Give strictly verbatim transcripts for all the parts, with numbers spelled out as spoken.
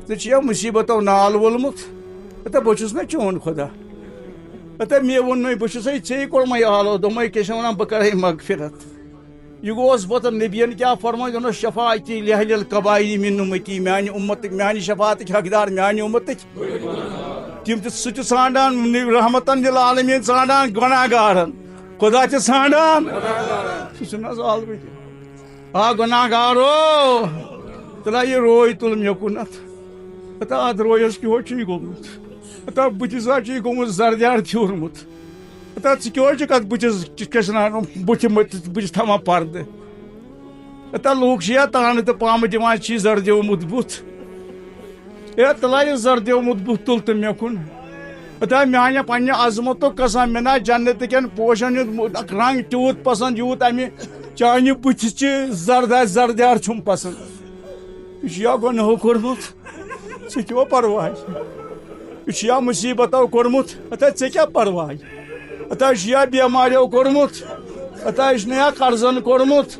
ژےٚ چھُیا مُصیٖبتو نال وولمُت؟ ہتا بہٕ چھُس نا چون خۄدا؟ ہتا مےٚ ووٚن نہٕ، بہٕ چھُسے ژےٚ کوٚرمَے آلو، دوٚپمَے کیٛاہ چھِ وَنان، بہٕ کَرَے مغفرت۔ یہِ گوٚو اوس پَتہٕ نبیَن کیٛاہ فرموو، یہِ اوس شفاعتی لہل القبائل من امتی، میٛانہِ اُمتٕکۍ، میٛانہِ شفاعتٕکۍ حقدار، میٛانہِ اُمتٕکۍ۔ تِم تہِ سُہ تہِ ژھانٛڈان، نبی رحمتن للعالمین ژھانٛڈان گۄناہ گارن، خۄدا تہِ ژھانٛڈان۔ سُہ چھُنہٕ حظ عالمٕے تہِ۔ آ گۄناہ گارو، تیٚلہِ یہِ روے تُل مےٚ کُنتھ۔ ہتا اتھ رویس کیٛاہ چھُے گوٚمُت؟ ہتا بٕتھِس ہا چھُے گوٚمُت زردیار پھیوٗرمُت۔ ہتا ژٕ کیٛاہ چھُکھ اتھ بٕتھِس کِتھ کٔنۍ چھُنہ بٕتھِ مٔتِتھ، بٕتھِ تھاوان پردٕ؟ ہتا لوٗکھ چھِ یا تانہٕ تہٕ پامہٕ دِوان، چھی زردیومُت بُتھ۔ ہے تیٚلہِ یہِ زردیومُت بُتھ تُل تہٕ مےٚ کُن۔ ہتا میانہِ پننہِ عظمتُک قسم، مےٚ نا جنت کٮ۪ن پوشن ہُنٛد مُ-، اکھ رنگ تیوٗت پسند، یوٗت امہِ چانہِ بُتھِ چہِ زردہ زردیار چھُم پسند۔ یہِ چھُ یا گۄناہو کوٚرمُت، ژےٚ کیٛاہ پرواے؟ یہِ چھُ یا مُصیٖبتو کوٚرمُت، ہتا ژےٚ کیٛاہ پرواے؟ ہتا یہِ چھُ یا بٮ۪ماریو کوٚرمُت، ہتا یہِ چھُ نہٕ یا قرضن کوٚرمُت۔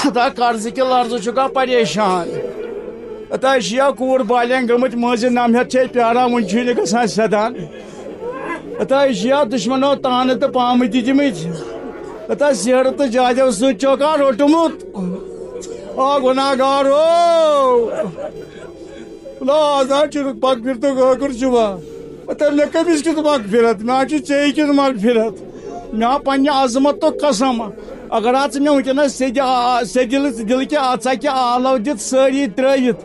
ہتا قرضہٕ کہِ لرزٕ چھُکھا پریشان؟ ہتا یہِ چھِ یا کوٗر بالینگ گٔمٕتۍ، مٲنٛزِ نَمہَتھ چھے پیاران، وُنہِ چھُے نہٕ گژھان سیدان۔ ہتا یہِ چھِ یا دُشمنو تانہٕ تہٕ پامہٕ دِتمٕتۍ۔ ہتا سیرٕ تہٕ جادیو سۭتۍ چھُکھا روٚٹمُت؟ آ گۄناہ گارو! لا، آز حظ چھُ مغفرتُک ٲخٕر جمعہ۔ مےٚ کٔمِس کیُتھ مغفرت؟ مےٚ حظ چھُ ژےٚ کیُتھ مغفرت۔ مےٚ آو پننہِ عظمت تہٕ قسم، اگر حظ ژٕ مےٚ وٕنکیٚنس سیٚدِ آ-، سیٚدِ دِلہٕ، دِلہٕ کہِ ژکہِ آلو دِتھ سٲری ترٲوِتھ،